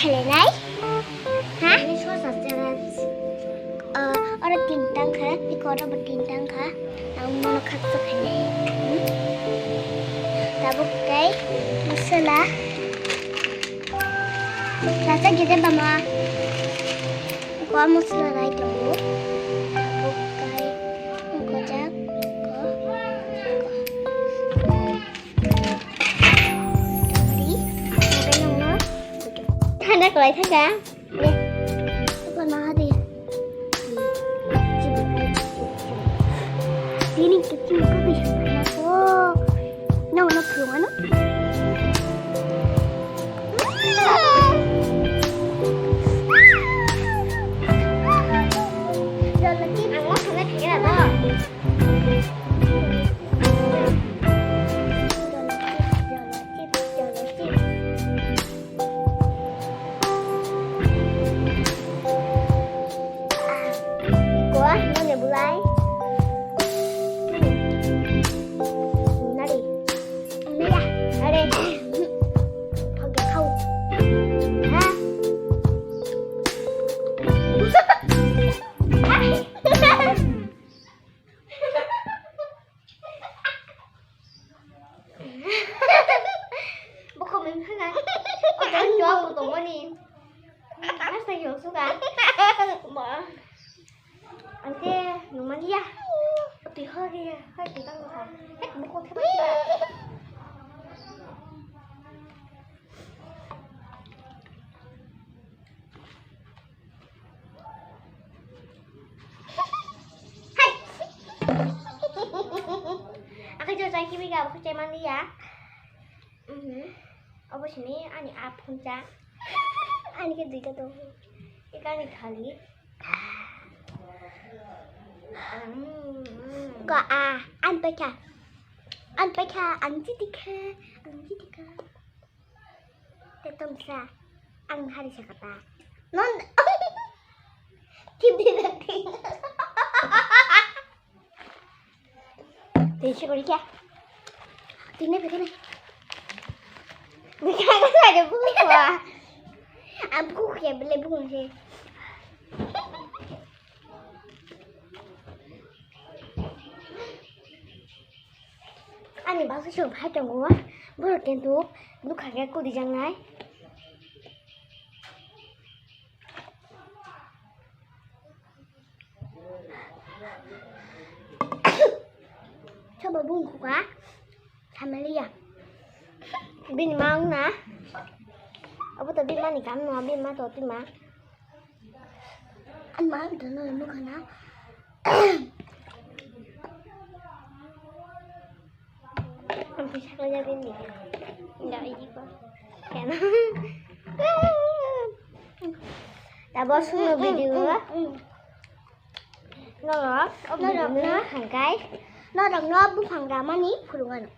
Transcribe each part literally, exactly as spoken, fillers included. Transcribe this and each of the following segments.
Khalenai? Ha? Ini sosa challenge. Ah, oro tin tang kha, tiko oro bo tin tang kha. Ang mono khaksa khainai. Hmm? Tabuk tei masala. Rasa gede bama. Ko masala rai tongo. Tabuk tei gojak ko. Ko. Tadi, makai nongno. Thanda kwlai thangkha. Deh. Apa nah deh. Ini kecil kok bisa. Oh. Nong nong belum anu. Ang mau sana kira to. Kuah, nang ya bulai. Nari. Nari. Are. Pakai kau. Hah? Buko mengkha na. Oto chwk bo tongmani. Hasta yong suka. Ante nungmani ya. Twi hori hori tang ha. Hek buko thapa. Akai jo chai kibi ga, akai chai mandi ya. Mhm. Obo sini ani a phuncha. Ani ke duita to. Ikani khali. Mm. Ko a, an paikha. An paikha, an chitikha, an chitikha. Te tomsa, ang hari sakata. Non. Tibdi nanti. Tei se kori kya? Tine bekene. Bekene sa de bu kwa. Am ku kya bele bu se. Ani basu sung phai tongo, borok kintu bwkha khe kwrwi jaknai. Sobo bung khuka, samaliya. Bini ma wngna, abo to bini mani kam no, bini ma to twi ma. Ang ma ang dono nukha na. Ang pisa ko jadi ni. Enggak, ini kok. Kena. Tabo sunu video. Norok, norok, norok, hangkai. Norok no buphang ramani phurungan.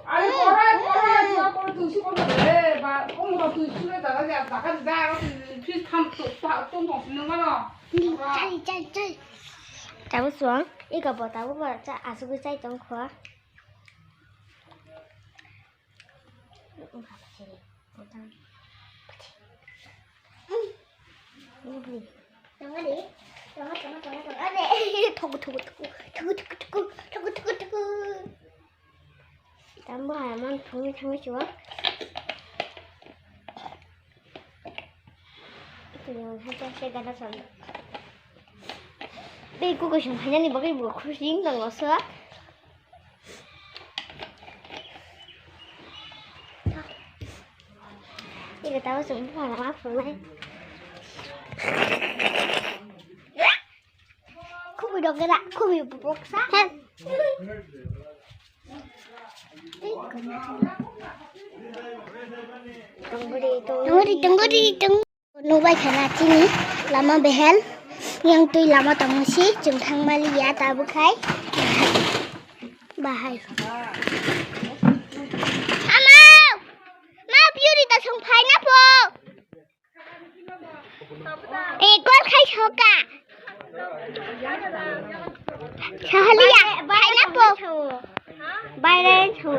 Ari korai, korai, sua korai, tuisi korai, eh, ba, kong korai, tuisi korai, daga, daga, daga, tuisi tham, tu, ta, tong, tong, sini mana? Chai, chai, chai. Tabu suang, ika bo, tabu bo, cha, asugu chai tong kho. Tongani, tongo, tongo, tongo, tongo. Are, thogo, thogo, thogo, thogo, thogo, thogo, thogo, thogo, thogo. Tambo hai man thangwi thangwi chuwa. Tini hai ta se gana chal. Be ko ko sum hai ni bagwi bo khusi dang wasa. Ika tahu semua lama pulai. Kubi dong kena, kubi bubuk sa. Tungguri, tungguri, tungguri. Nubai khana chini lama behel, yang twi lama tongsi, chwng thangmali ya tabuk hai. Bahai. Ama! Ma, Purita song phai na po. Eh, kol khai soka. Sahaliya, phai na po. Baire chu.